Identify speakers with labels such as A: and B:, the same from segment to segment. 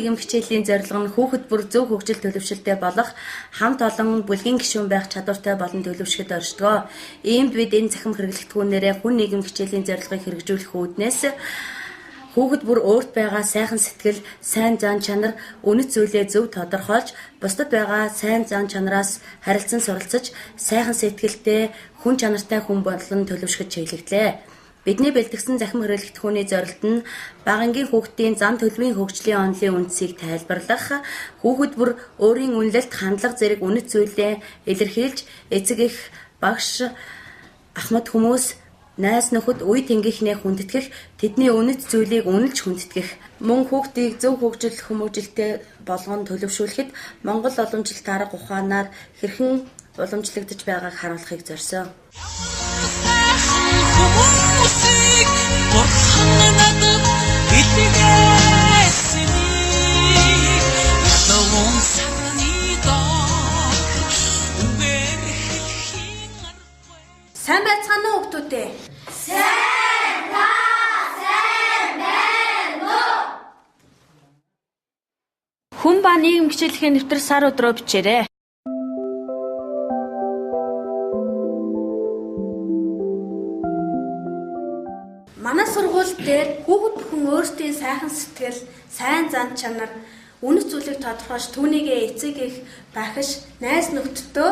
A: нийгэм хичээлийн зорилго нь хүүхэд бүр зөв хөгжил төлөвшөлтэй болох, хамт олон бүлгийн гишүүн байх чадвартай болон төлөвшөхөд оршдог. Иймд бид энэ цахим хэрэглэгдэхүүнээрээ хүн нийгэм хичээлийн зорилгыг хэрэгжүүлэх үүднээс хүүхэд бүр өөрт байгаа сайхан сэтгэл, сайн зан чанар, үнэт зүйлээ зөв тодорхойлж, бусдад байгаа сайн зан чанараас харилцан суралцаж, сайхан сэтгэлтэй, хүн чанартай хүн болон төлөвшөхөд чиглэгдлээ. Бидний бэлтгэсэн захим хэрэглэгдэхүүний зорилт нь бага ангийн хүүхдийн зан төлөвийн хөгжлийн онолын үндсийг тайлбарлах, хүүхэд бүр өөрийн үнэлэлт, хандлага зэрэг үнэт зүйлээ илэрхийлж, эцэг эх, багш, ахмад хүмүүс, найз нөхөд, үе тэнгийнхнээ хүндэтгэх, тэдний үнэт зүйлийг үнэлж хүндэтгэх, мөн хүүхдийг зөв хөгжил хүмүүжилтэй болгон төлөвшүүлэхэд Монгол уламжлалт арга ухаанаар хэрхэн уламжлагдаж байгааг харуулахыг зорьсон.
B: Хүмүүсийг бурхан надад илгээсэнийг ялгуун сарны доор үгээр хэлхийн аргагүй.
C: Сайн байцгаана уу хүүхдүүдээ?
D: Сайн та сайн байна уу?
E: Хүн ба нийгэм хичээлхийн нэвтэр сар өдрөө бичээрэй.
C: Манай сургууль дээр хүүхэд бүхэн өөрсдийн сайхан сэтгэл, сайн зан чанар, үнэт зүйлийг тодорхойлж түүнийгээ эцэг эх, багш, найз нөхдөдөө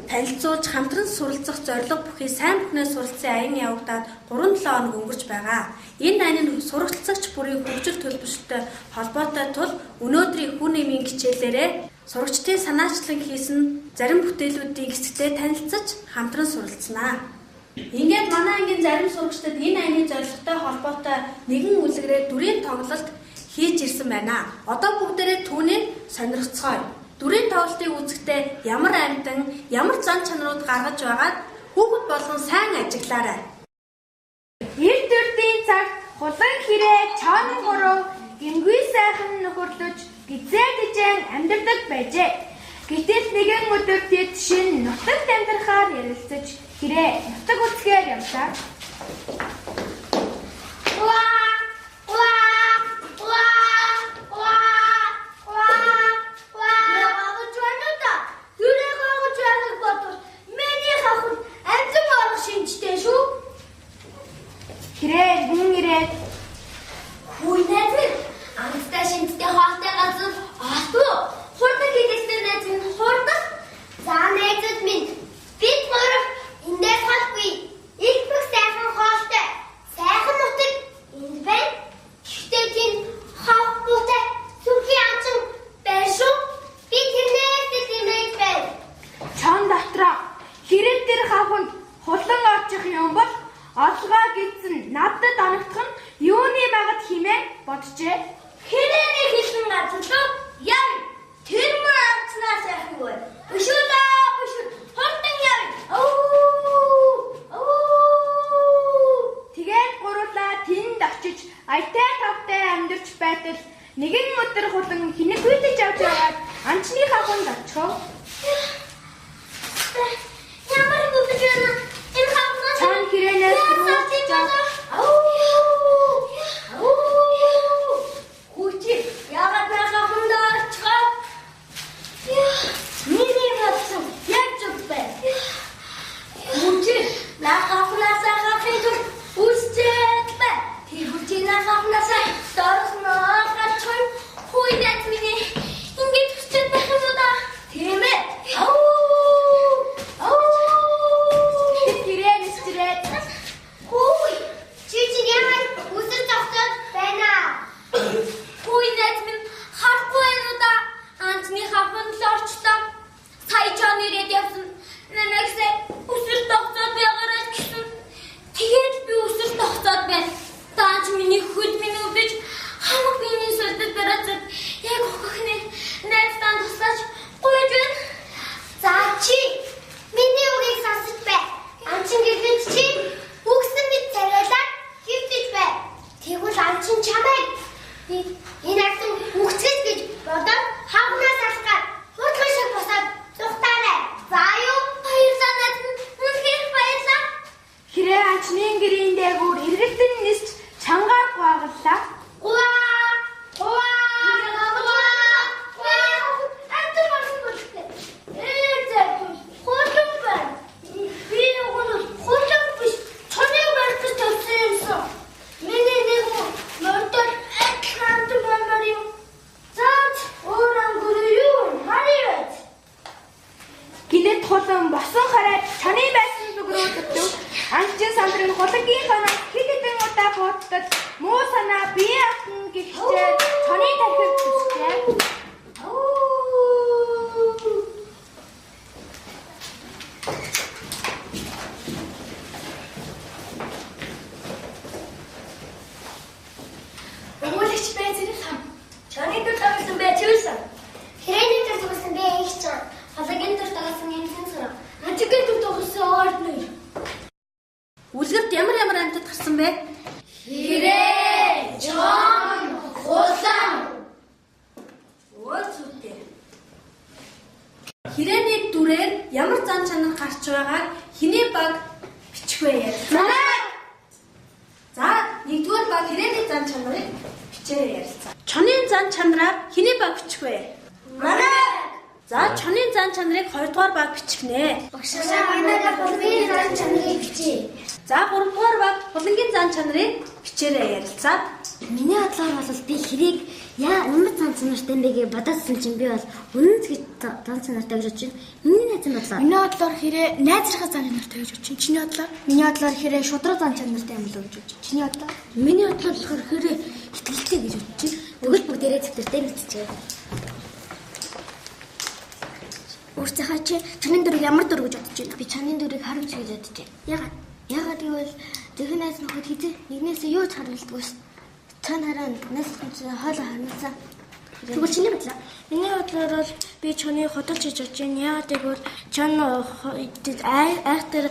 C: танилцуулж хамтран суралцах зорилго бүхий сайн бүхнээ суралцсан аян явагдаад 3-7 хоног өнгөрч байгаа. Энэ аян нь суралцагч бүрийн хөгжил төлбөртэй холбоотой тул өнөөдрийн хүн нэмийн хичээлээрээ сурагчдын санаачлан хийсэн зарим бүтээлүүдийн хэсэгтээ танилцаж хамтран суралцсанаа. Ингээд манай ангийн зарим сурагчдад энэ аяны зорилготой холбоотой нэгэн үлгэрээр дүрийн тоглолт хийж ирсэн байна. Одоо бүгдээрээ түүнийг сонирхцгоё. Дүрийн тоглолтыг үзэхдээ ямар амьтан, ямар зан чанарууд гаргаж байгааг хүүхэд болгон сайн ажиглаарай.
F: Эрт өрдийн цагт хулан хэрээ чоонон гурав гэмгүй сайхан нөхөрлөж гизээ тэжээн амьдардаг байжээ. Гэтэл нэгэн өдөр тэд шинэ нутагт амьдрахаар ярилцаж хэрээ нутаг үзэхээр явлаа.
D: Уа уа уа уа уа уа гагаж байна да. Юурэ гагаж байгааг бодвол миний хахад амьтан орох шинжтэй шүү.
F: Хэрээ хүн ирээд
D: Хүй найз минь амттай шинжтэй хоолтой газар олдвоо. Хурдан хийдэгтэй найз минь хурдан. За найзууд минь бид гурав эндээс холгүй. Их бүх сайхан хоолтой. Сайхан нутаг энд байна. Гэхдээ тийм хав бутай сүрхий анчин байна шүү. Би тэрнээс л имэж байна.
F: чон дотроо хэрэг тэр хавханд хулан очих юм бол олгоо гэсэн надад оногдох нь юуны магад хэмээн боджээ.
D: Хэрээний хэлсэн газар руу яв. Тэр мөр амтнаа сайхан бай. Өшөөлөө өшөө. Хурдан яв. Өө. Өө.
F: Тэгээд гурлаа тэнд очиж аятай тавтай амьдарч байтал нэгэн өдөр хулан хинэгүйдэж авч яваад анчны хавханд очихов.
D: Ямар гүгэж байна? Энэ хавнаас
F: Чон хэрээнээс рүүж
D: Өө. Өө. Хүчи яагаад наа хавханд очихоо? Миний бодсон яг зүг байна. Хүчи наа хавнаас хавхын тулд үсчээд бай. Тэр хүчи наа хавнаас дорсноо гарчхан хүй найз минь ингэж хүчээд байх юм уу да? Тийм ээ. Ау. Ау.
F: Тэр хэрээнээс ирээд
D: Хүй чи чинь яагаад үсэр зогсоод байна? Хүй найз минь харахгүй байна уу да? Анцны хавханд л орчлоо. Сая чон ирээд явсан. Намайг үсэр тогтоод байгаарай гэсэн. Тэгээд би үсэр тогтоод байна. Даанч миний хөл минь өвдөж хамаг биеийн сүлдэд бараацад яг өгөхний найздаа туслаач гуйж байна. За чи миний үгийг сонсож бай. Амчин гэхэд чи үгсэн мэт царайлаад хөвдөж бай. Тэгвэл амчин чамайг энэ ардын үгцэс гэж бодоод хавнаас алхаад хуудлын шиг босоод зүхтаарай. За
F: Тэд хулан босон хараад чоны байсан зүг рүү зүтв. Анчин сандрын хулангийн ханаас хэд хэдэн удаа бууттал муу санаа биеэ автна гэхчээ чоны тархив зүсжээ.
D: Өгүүлэгч бай зэрэг хам. Чоны дүр тоглосон бай чивсэн.
G: Хэрээний дүр тоглосон бэ их чам. Холагийн дүр тоглосон эмзэн сурав.
D: Ажигийн дүр тоглосон орднор.
C: Үлгэрт ямар ямар амьтад гарсан бэ?
D: Хэрээ, чон, хулан.
C: Өө зүйтэй. Хэрээний дүрээр ямар зан чанар гарч байгааг хэний баг бичих вэ ярилцаа. За, нэгдүгээр баг хэрээний зан чанарыг бичээрэй ярилцаа. Чоны зан чанараар хэний баг бичих вэ?
D: Манай.
C: За, чоны зан чанарыг хоёрдугаар баг бичих нэ.
G: Багшаа манай баг хулангийн зан чанарыг бичээ.
C: За, гуравдугаар баг хулангийн зан чанарыг бичээрэй ярилцаа.
G: Миний бодлоор бол би хэрээг яа ямар зан чанартай юм бэ гэж бодоодсэн чинь би бол үнэн гэж зан чанартай гэж бодож байна. Миний найзын бодлоор.
F: Миний бодлоор хэрээ найзрахаа зан чанартай гэж бодож байна. Чиний бодлоор? Миний бодлоор хэрээ шудраг зан чанартай юм болов уу гэж бодож байна. Чиний бодлоор?
G: Миний бодлоор болохоор хэрээ итгэлтэй гэж бодож байна. Тэгвэл бүгдээрээ дэвтэртэй биччихье. Өөрсдийнхөө чи чонын дүрийг ямар дүр гэж бодож байна? Би чонын дүрийг харамч гэж бодож байна. Яагаад? Яагаад гэвэл зөвхөн найз нөхөд хэзээ нэгнээсээ юу ч харамлдаггүй ш. Чон хараа найз нөхөд хоолой харамлсан. Тэгвэл чиний бодлоо?
F: Миний бодлоор бол би чоныг худалч гэж бодож байна. Яагаад гэвэл чон айхтар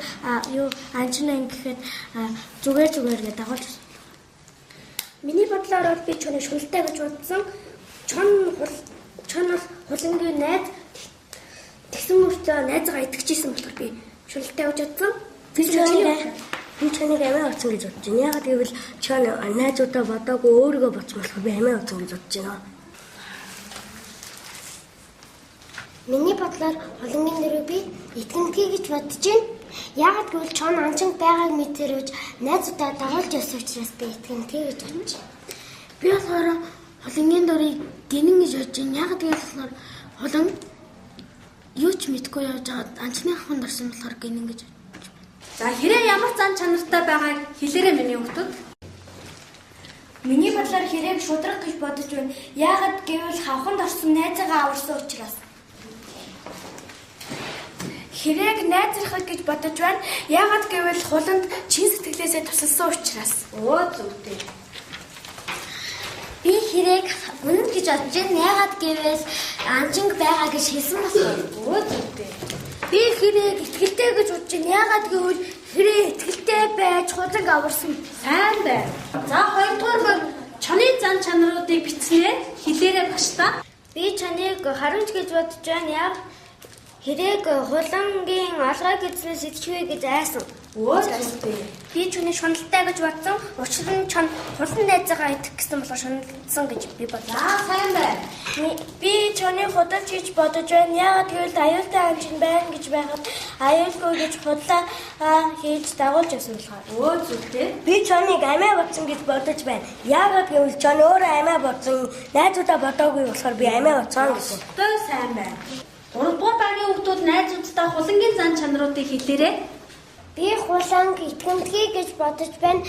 F: юу анчин ан гэхэд зүгээр зүгээр гэж дагуулж байна.
G: Миний бодлоор бол би чоныг шүлтэй гэж бодсон. Чон бол хулангийн найз тэгсэн мөртлөө найзгаа итгэжсэн болохоор би шүлтэй гэж бодсон. Би чоныг амиа оцсон гэж бодож байна. Яагаад гэвэл чон найзуудаа бодоогүй өөрийгөө бодсон болохоор би амиа оцсон гэж бодож байна. Миний бодлоор хулангийн дүрийг би итгэнтгий гэж бодож байна. Яагаад гэвэл чон анчинд байгааг мэдэрвэж найзуудаа дагуулж явсан учраас би итгэнтгий гэж бодож байна.
F: Би болохоор хулангийн дүрийг гинэн гэж бодож байна. Яагаад гэвэл болохоор хулан юу ч мэдгүй явж байгаад анчны хавханд орсон болохоор гинэн гэж бодож байна.
C: За, хэрээ ямар зан чанартай байгааг хэлээрэй миний хүүхдүүд.
F: Миний бодлоор хэрээг шудраг гэж бодож байна. Яагаад гэвэл хавханд орсон найзаагаа аварсан учраас. Хэрээг найзрахыг гэж бодож байна. Яагаад гэвэл хуланд чин сэтгэлээсээ тусалсан учраас.
C: Өө зүйтэй.
G: Би хэрээг үнэн гэж бодож байна. Яагаад гэвэл анчинг байгаа гэж хэлсэн болохоор.
C: Өө зүйтэй.
G: Би хэрээг итгэлтэй гэж бодож байна. Яагаад гэвэл хэрээ итгэлтэй байж хуланг аварсан.
C: Сайн байна. За, хоёрдугаар баг чоны зан чанаруудыг бичснээр хэлээрэй багш та.
G: Би чоныг харамч гэж бодож байна. Яг хэрээг хулангийн олгой гэзнээс идэхгүй гэж айсан.
C: Өө зүйтэй.
G: Би чоныг шуналтай гэж бодсон. Учир нь чон хулан найзаагаа идэх гэсэн болохоор шуналсан гэж би бодлоо.
C: За, сайн байна.
F: Би чоныг худалч гэж бодож байна. Яагаад гэвэл аюултай амчин байна гэж байхад аюулгүй гэж худлаа хийж дагуулж явсан болохоор.
C: Өө зүйтэй.
G: Би чоныг амиа бодсон гэж бодож байна. Яагаад гэвэл чон өөрөө амиа бодсон, найзуудаа бодоогүй болохоор би амиа бодсон гэсэн.
C: Өстой сайн байна. Гуравдугаар багийн хүүхдүүд найзуудтай хулангийн зан чанаруудыг хэлээрэй.
G: Би хуланг итгэмтгий гэж бодож байна.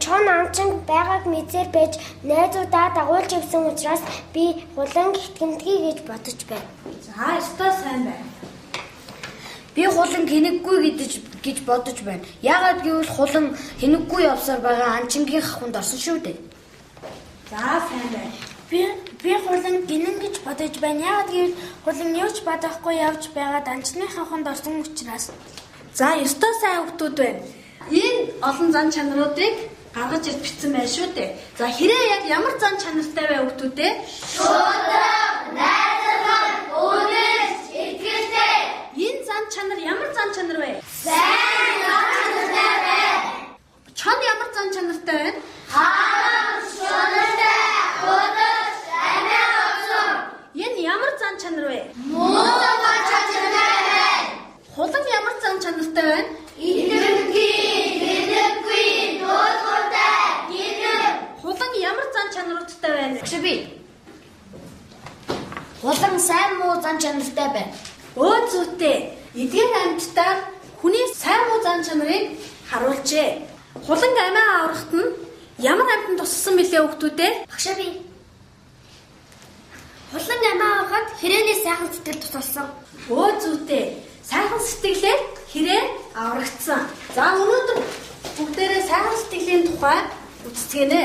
G: Чон анчинд байгааг мэдсээр байж найзуудаа дагуулж явсан учраас би хуланг итгэмтгий гэж бодож байна.
C: За, өстой сайн байна.
H: Би хулан хинэггүй гэж бодож байна. Яагаад гэвэл хулан хинэггүй явсаар байгаа анчингийн хавханд орсон шүү дээ.
C: За, сайн байна.
F: Би хулан гинэн гэж бодож байна. Яагаад гэвэл хулан юу ч бодохгүй явж байгаад анчны хавханд орсон учраас.
C: За, ёстой сайн хүүхдүүд байна. Энэ олон зан чанаруудыг гаргаж ирж бичсэн байна шүү дээ. За, хэрээ яг ямар зан чанартай вэ хүүхдүүд ээ?
D: Шудраг, найзлах, үнэнч, итгэлтэй.
C: Энэ зан чанар ямар зан чанар вэ?
D: Сайн зан чанартай байна.
C: Чон ямар зан чанартай байна?
D: Харамч, шуналтай, худалч, амиа оцсон.
C: Энэ ямар зан чанар вэ?
D: Муу зан чанартай байна.
C: Хулан ямар зан чанартай байна?
D: Итгэмтгий, гинэггүй, дуулууртай, гинэн.
C: Хулан ямар зан чанаруудтай байна?
H: Багш би. Хулан сайн муу зан чанартай байна.
C: Өө зүйтэй. Эдгээр амьтдаар хүний сайн муу зан чанарыг харуулжээ. Хулан амиа аврахт нь ямар амьтанд тусалсан бэлээ хүүхдүүд ээ?
G: Багшаа би. Хулан амиа аврахад хэрээний сайхан сэтгэл тусалсан.
C: Өө зүйтэй. Сайхан сэтгэлээр хэрээ аврагдсан. За өнөөдөр бүгдээрээ сайхан сэтгэлийн тухай үздэцгээнэ.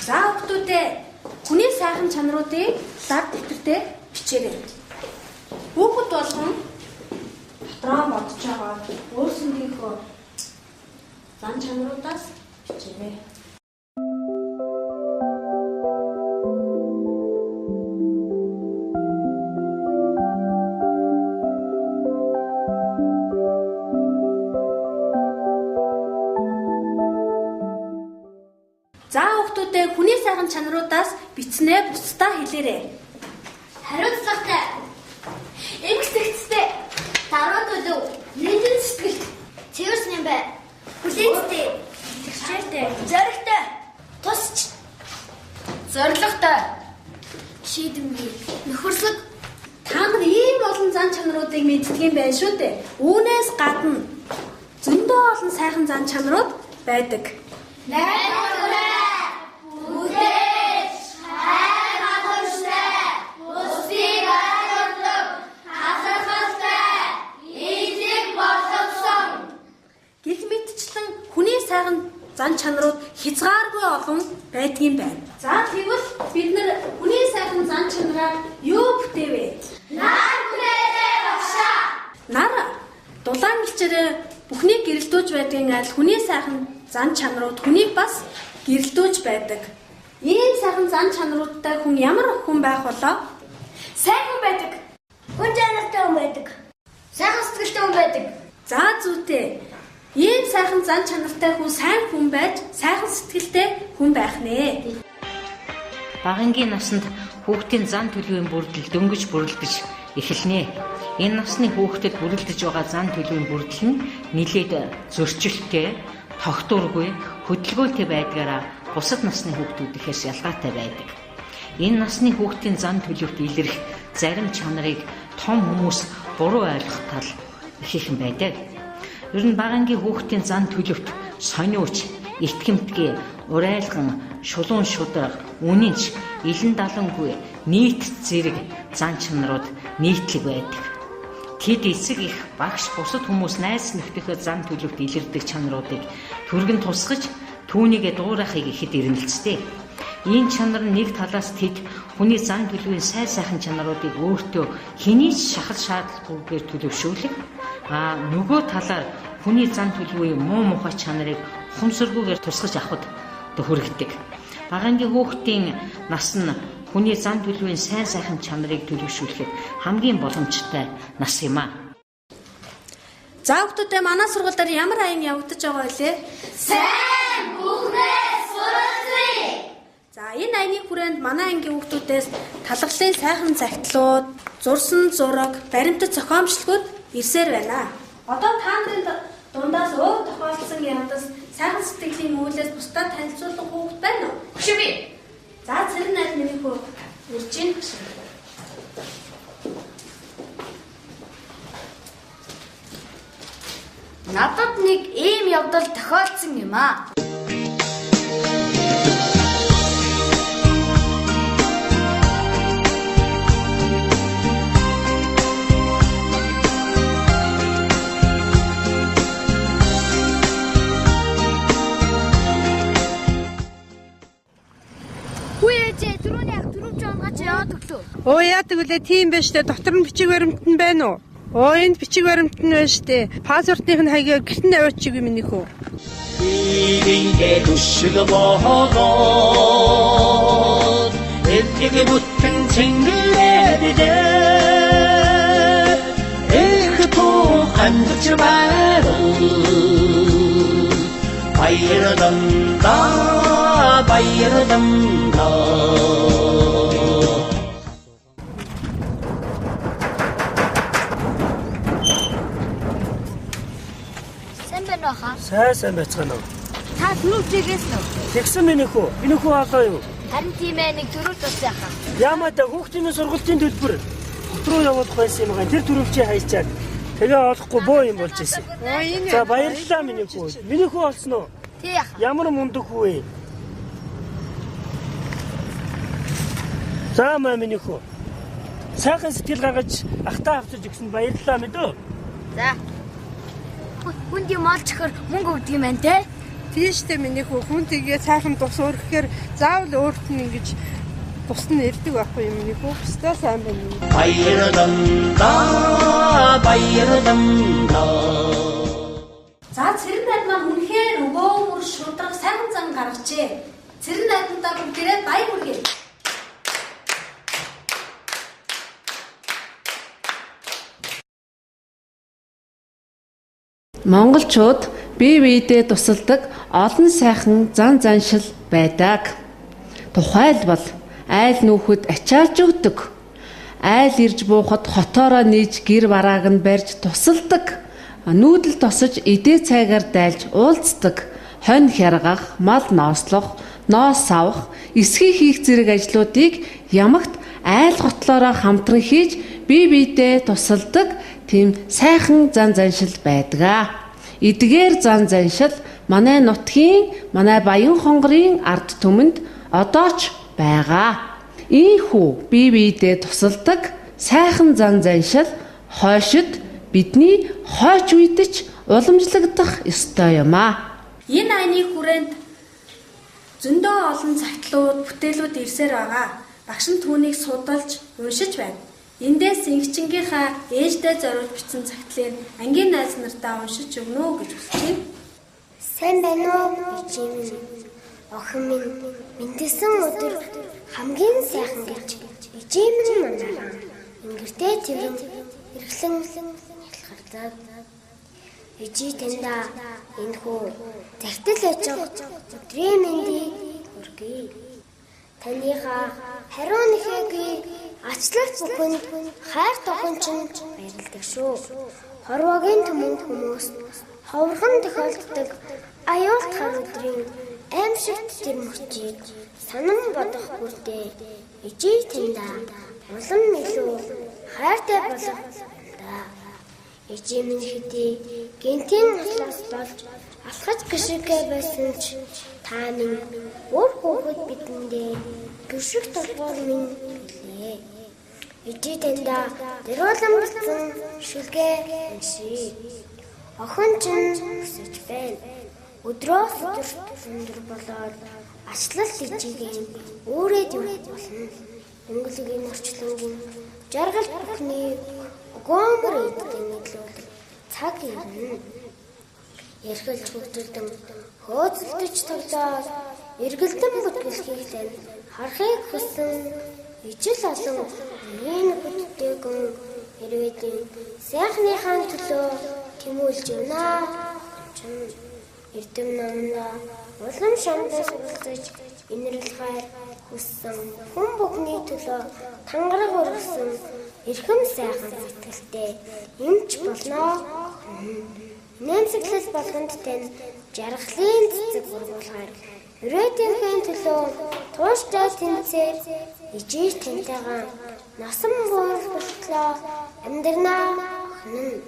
C: За хүүхдүүдээ хүний сайхан чанаруудыг лав дэвтэртээ бичээрэй. Хүүхэд болгон дотроо бодож байгаа өөрсөндийнхөө зан чанаруудаас бичээрэй. За хүүхдүүдээ хүний сайхан чанаруудаас бичснээ бусдаа хэлээрэй.
D: Хариуцлагатай, эмх зэгцтэй, даруй төлөв, нэгэн сэтгэл, цэвэр снэм бай, хүлээцтэй, тэгшээртэй, зоригтой, тусч,
H: зоригтой,
D: шийдэмгий, нөхөрсөг.
C: Та нар ийм олон зан чанаруудыг мэддэг юм байна шүү дээ. Үүнээс гадна зөндөө олон сайхан зан чанарууд байдаг.
D: Найдвартай, бүтээлч, хайр хатамжтай, бусдыг ойлгодог, талархалтай, эелэг боловсон.
C: Гэх мэтчлэн хүний сайхан зан чанарууд хязгааргүй олон байдаг юм байна. За тэгвэл бид нар хүний сайхан зан чанараар юу бүтээвэ?
D: Нар бүтээлээ багшаа.
C: Нар дулаан мэлчээрээ бүхнийг гэрэлтүүлж байдгийн адил хүний сайхан зан чанарууд хүнийг бас гэрэлтүүлж байдаг. Ийм сайхан зан чанаруудтай хүн ямар хүн байх болоо?
F: Сайн хүн байдаг.
G: Хүн чанартай хүн байдаг.
H: Сайхан сэтгэлтэй хүн байдаг.
C: За зүйтэй. Ийм сайхан зан чанартай хүн сайн хүн байж, сайхан сэтгэлтэй хүн байх нэ.
I: Багангийн наснд хүүхдийн зан төлөвийн бүрдэл дөнгөж бүрэлдэж эхэлнэ. Энэ насны хүүхдэд бүрэлдэж байгаа зан төлөвийн бүрдэл нь нэлээд зөрчилтэй, тогтворгүй, хөдөлгөөнтэй байдгаараа бусад насны хүүхдүүдээс ялгаатай байдаг. Энэ насны хүүхдийн зан төлөвт илэрх зарим чанарыг том хүмүүс буруу ойлгох тал ихээхэн байдаг. Ер нь бага ангийн хүүхдийн зан төлөвт сониуч, итгэмтгий, урайлган, шулуун шударга, үнэнч, илэн далангүй, нийт зэрэг зан чанарууд нийтлэг байдаг. Тэд эцэг их багш бусад хүмүүс найз нөхдийнхөө зан төлөвт илэрдэг чанаруудыг түргэн тусгаж түүнийгээ дуурайхыг ихэд эрмэлздэг. Ийм чанар нь нэг талаас тэд хүний зан төлөвийн сайн сайхан чанаруудыг өөртөө хэний ч шахал шаардлагагүйгээр төлөвшүүлэх, а нөгөө талаар хүний зан төлөвийн муу мухай чанарыг ухамсаргүйгээр тусгаж авахд хүргэдэг. Бага ангийн хүүхдийн нас нь хүний зан төлөвийн сайн сайхан чанарыг төлөвшүүлэхэд хамгийн боломжтой нас юм а.
C: За хүүхдүүдээ манай сургууль дээр ямар аян явагдаж байгаа вэ?
D: Сайн бүхнээ суралцъя.
C: За энэ аяны хүрээнд манай ангийн хүүхдүүдээс талархлын сайхан захидлууд, зурсан зураг, баримтат зохиомжлогууд ирсээр байна. Одоо та нарын дундаас өөр тохиолдсон явдал сайхан сэтгэлийн үйлээс бусдад танилцуулах хүүхд байна уу?
F: Хөшөө би.
C: За цэрэн найз миний хүү урьж гин гэж.
H: Надад нэг ийм явдал тохиолдсон юм аа.
J: Оо яадаг үлээ тийм байж тээ дотор нь бичиг баримт нь байна уу? Оо энд бичиг баримт нь байна штэ. Паспортных нь хаягаа гэрт нь аваачих юм миний хүү.
B: Ийгээ түшиг боогод элэг бүтэн цэнгэрээд эх туу хандж байрал баярданда баярданда.
H: Сайн байна уу хаа?
K: Сайн байцгаана уу?
H: Та түрүүчээс нөө.
K: Тэгсэн миний хүү. Миний хүү олоо юу?
H: Харин тийм ээ, нэг түрүүч тус яхаа.
K: Ямаа да хүүхдийн сургалтын төлбөр хот руу явуулах байсан юм аа. Тэр түрүүчээ хайчаад тэгээ олохгүй боо юм болж ирсэн. За баярлалаа миний хүү. Миний хүү олсон уу?
H: Тий яхаа.
K: Ямар мундаг хүү вэ? За маа миний хүү. Сайхан сэтгэл гаргаж ахтаа авчирч өгсөн баярлалаа мэдөө.
H: За. Хүнд юм олж өгөхөр мөнгө өгдөг юм байна те.
J: Тийм штэ миний хүү, хүн тэгээ сайхан тус өргөхээр заавал өөрт нь ингэж тус нь ирдэг байхгүй юм миний хүү. Өстой сайн байна.
B: Баярлалаа, баярлалаа.
C: За Цэрэн найд маань үнэхээр өгөөмөр шударга сайхан зан гаргажээ. Цэрэн найдандаа бүгдээрээ баяр хүргэе.
L: Монголчууд бие биедээ тусалдаг олон сайхан зан заншил байдаг. Тухайлбал айл нүүхэд ачаалж өгдөг. Айл ирж буухад хотоороо нээж гэр барааг нь барьж тусалдаг. Нүүдэл тосож эдээ цайгаар дайлж уулздаг. Хонь хяргах, мал нослох, ноос авах, эсхий хийх зэрэг ажлуудыг ямагт айл готлоороо хамтран хийж бие биедээ тусалдаг тийм сайхан зан заншил байдаг. Эдгээр зан заншил манай нутгийн, манай Баян хонгорын ард түмэнд одоо ч байгаа. Ийхүү бие биедээ тусалдаг сайхан зан заншил хойшид бидний хойч үед ч уламжлагдах ёстой юм аа.
C: Энэ аяны хүрээнд зөндөө олон цагтлууд, бүтээлүүд ирсээр байгаа. Багш нь түүнийг судалж, уншиж байна. Эндээс ингэчингийнхаа ээждээ зориулж бичсэн цагтлыг ангийн найз нартаа уншиж өгнө үү гэж хүсэж байна.
G: Сайн байна уу? Ээжээ минь. Охин минь мэндэлсэн өдөр хамгийн сайхан гэж ээжээ минь манайхан ингэртэй цэврэн эрхлэн ялгардаг. Ээжээ таньда энэ хүү захидал аж өдрийн мэндийг хүргэе. Таныхаа хариу нэхээгүй ачлал бүхэнд хайр тохончин баярладаг шүү. Хорвоогийн түмэнд хүмүүс ховорхон тохиолддог аюулт хар өдрийн аимшигт тэр мөчийг санан бодох бүрдээ ээжээ таньда улам илүү хайртай болох да. Ээжээ минь хэдий гэнтийн наслаас болж алхаж гიშгэ байсан ч та минь өөр хүүхэд бидэндээ гэрших толгоор минь билээ. Ээжээ таньда дөрвөлэн бэлдсэн шүлгээ уншия. Охин чинь өсөж байна. Өдрөөс өдөрт өндөр болоод ачлал ээжигийн өөрөөд явах болно. Өнгөлөгийн орчлонгийн жаргал бүхний өгөөмөр эдтэй нийлүүлэх цаг ирнэ. Эрхэлж хөгжилдөн хөөцөлдөж тоглоод эргэлдэн бүтгэлхийг тань харахыг хүссэн ижил олон үеийн нөхөдтэйгэн ирвэдийн сайхныхаа төлөө тэмүүлж явна. Эрдэм номдоо улам шамдас уулзаж инэрл хайр хүссэн хүн бүхний төлөө тангараг өргөсөн эрхэм сайхан сэтгэлтэй эмч болно. Нэмсэглэл болгонд тань жаргалын цэцэг ургуулгаар өрөөдийнхээ төлөө тууштай тэнцээр ижиж тантайгаа насан буурах болтлоо амьдрнаа охин.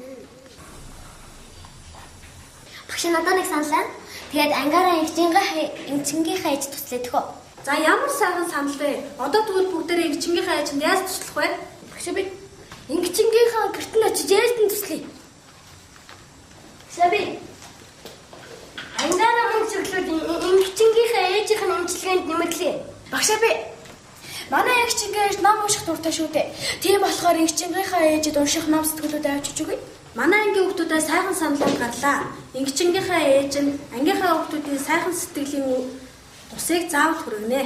D: Багш надад нэг санал байна. Тэгээд ангаараа эмчингийнхаа ээж туслая төхөө.
C: За ямар сайхан санал вэ? Одоо тэгвэл бүгдээрээ эмчингийнхаа ээжинд яаж туслах вэ?
G: Багш би эмчингийнхаа гэрт нь очиж ээжд нь туслая.
D: Саби. Ангаараа өмчөглүүд эмчингийнхаа ээжийнх нь эмчилгээнд нэмэрлээ.
F: Багш би манай эгчингээ ээж ном унших дуртай шүү дээ. Тийм болохоор эгчингийнхаа ээжид унших ном сэтгүүлүүд авчиж өгье.
C: Манай ангийн хүүхдүүдээ сайхан саналууд гарлаа. Ингэчингийнхаа ээж нь ангийнхаа хүүхдүүдийн сайхан сэтгэлийн тусыг заавал хүргэнэ.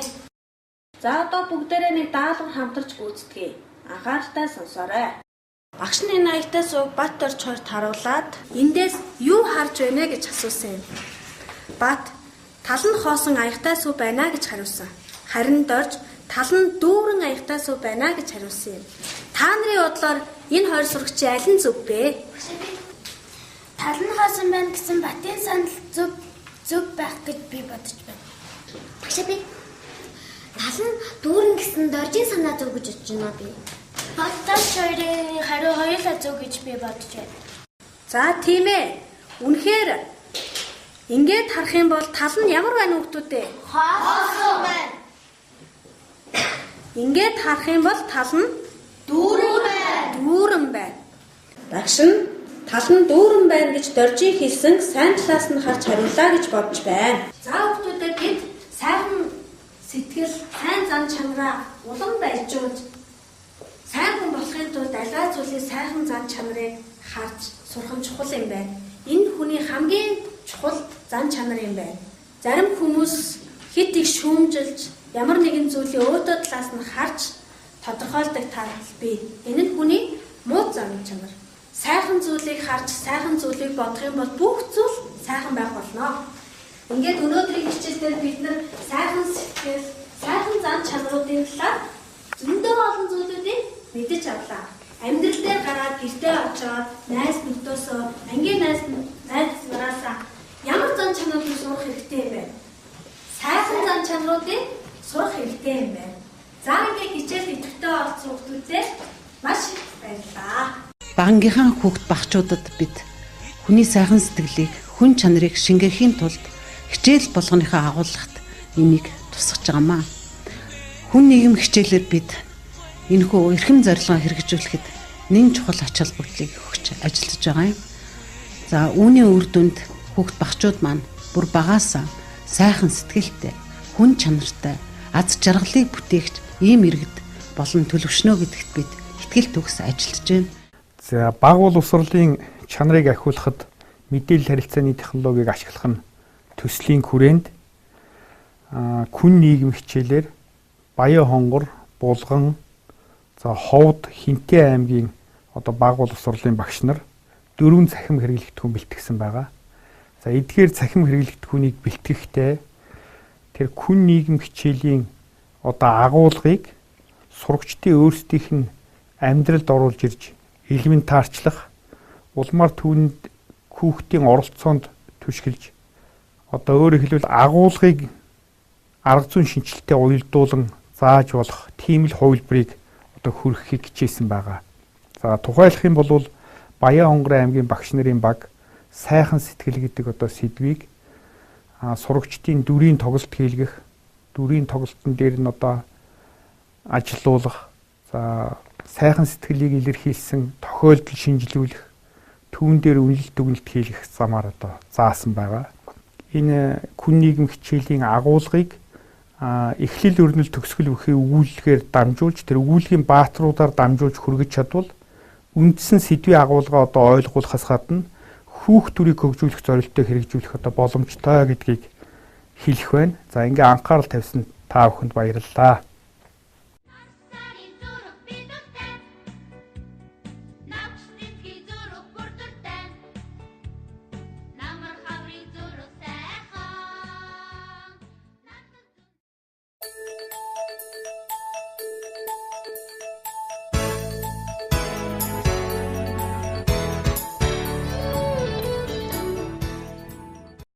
C: За одоо бүгдээрээ нэг даалгавар хамтарч гүйцэтгэе. Анхааралтай сонсоорой. Багш нь энэ аягтай сууг Бат орч хоёрт харуулад эндээс юу харж байна гэж асуусан юм. Бат тал нь хоосон аягтай суу байна гэж хариулсан. Харин Дорж тал нь дүүрэн аягтай суу байна гэж хариулсан юм. Та нарын бодлоор энэ хоёр сурагчийн аль нь зөв бэ?
G: Тал нь хоосон байна гэсэн Батын санал зөв Зөв байх гэж би бодож байна. Багшаа би тал нь дүүрэн гэсэн Доржийн санаа зөв гэж бодож байна би.
F: Батлаач хоёрын хариу хоёулаа зөв гэж би бодож байна.
C: За тийм ээ. Үнэхээр ингээд харах юм бол тал нь ямар байна хүүхдүүд ээ?
D: Хоосон байна.
C: Ингээд харах юм бол тал нь
D: дүүрэн байна.
C: Дүүрэн байна. Багш нь тал нь дүүрэн байна гэж Доржийн хэлсэн сайн талаас нь харж хариулаа гэж бодож байна. За хүүхдүүдээ бид сайхан сэтгэл, сайн зан чанараа улам барьжуулж сайн хүн болохын тулд аливаа зүйлийн сайхан зан чанарыг харж сурах нь чухал юм байна. Энэ хүний хамгийн чухал зан чанар юм байна. Зарим хүмүүс хит их шүүмжилж ямар нэгэн зүйлийн өөдөө талаас нь харж тодорхойлдог тал бий. Энэ нь хүний муу зан чанар. Сайхан зүйлийг харж, сайхан зүйлийг бодох юм бол бүх зүйл сайхан байх болно. Ингээд өнөөдрийн хичээл дээр бид нар сайхан сэтгэл, сайхан зан чанаруудын талаар зөндөө олон зүйлүүдийг мэдэж авлаа. Амьдрал дээр гараад гэртээ очиод найз нөхдөсөө, ангийн найз нараасаа ямар зан чанарыг сурах хэрэгтэй юм бэ? Сайхан зан чанаруудыг сурах хэрэгтэй юм байна. За ингээд хичээл идэвхтэй оролцсон хүмүүстээ маш их баярлалаа.
L: Багангийнхаа хүүхд багчуудад бид хүний сайхан сэтгэлийг, хүн чанарыг шингээхийн тулд хичээл болгоныхоо агуулгад энийг тусгаж байгаамаа. Хүн нийгэм хичээлээр бид энэхүү эрхэм зорилгоо хэрэгжүүлэхэд нэн чухал ач холбогдлыг өгч ажиллаж байгаа юм. За үүний үр дүнд хүүхд багчууд маань бүр багаасаа сайхан сэтгэлтэй, хүн чанартай, аз жаргалыг бүтээгч ийм иргэд болон төлөвшнө гэдэгт бид итгэл төгс ажиллаж байна.
M: За баг боловсролын чанарыг ахиулахад мэдээлэл харилцааны технологиг ашиглах нь төслийн хүрээнд күн нийгэм хичээлээр Баян хонгор, Булган, за Ховд, Хинтээ аймгийн одоо баг боловсролын багш нар 4 цахим хэрэглэгдэхүүн бэлтгэсэн байгаа. За эдгээр цахим хэрэглэгдэхүүнийг бэлтгэхдээ тэр күн нийгэм хичээлийн одоо агуулгыг сурагчдын өөрсдийнх нь амьдралд оруулж ирж элементарчлах, улмаар түүнд хүүхдийн оролцоонд түшгэлж одоо өөрөөр хэлбэл агуулгыг арга зүйн шинжилэлтэд уялдуулан зааж болох тийм л хувилбарыг одоо хүргэхийг хичээсэн байгаа. За тухайлах юм бол Баян хонгорын аймгийн багш нарын баг сайхан сэтгэл гэдэг одоо сэдвийг сурагчдын дүрийн тоглолт хийлгэх, дүрийн тоглолтын дээр нь одоо ажилуулах, за сайхан сэтгэлийг илэрхийлсэн тохиолдол шинжилүүлэх, түүн дээр үнэлэлт дүгнэлт хийлгэх замаар одоо заасан байгаа. Энэ күн нийгэм хичээлийн агуулгыг эхлэл өрнөл төгсгөл бүхий өгүүлэлгээр дамжуулж тэр өгүүллийн бааtruудаар дамжуулж хүргэж чадвал үндсэн сэдвийн агуулгаа одоо ойлгуулахаас гадна хүүхд төрийг хөгжүүлэх зорилттой хэрэгжүүлэх одоо боломжтой гэдгийг хэлэх байна. За ингээ анхаарал тавьсан та бүхэнд баярлалаа.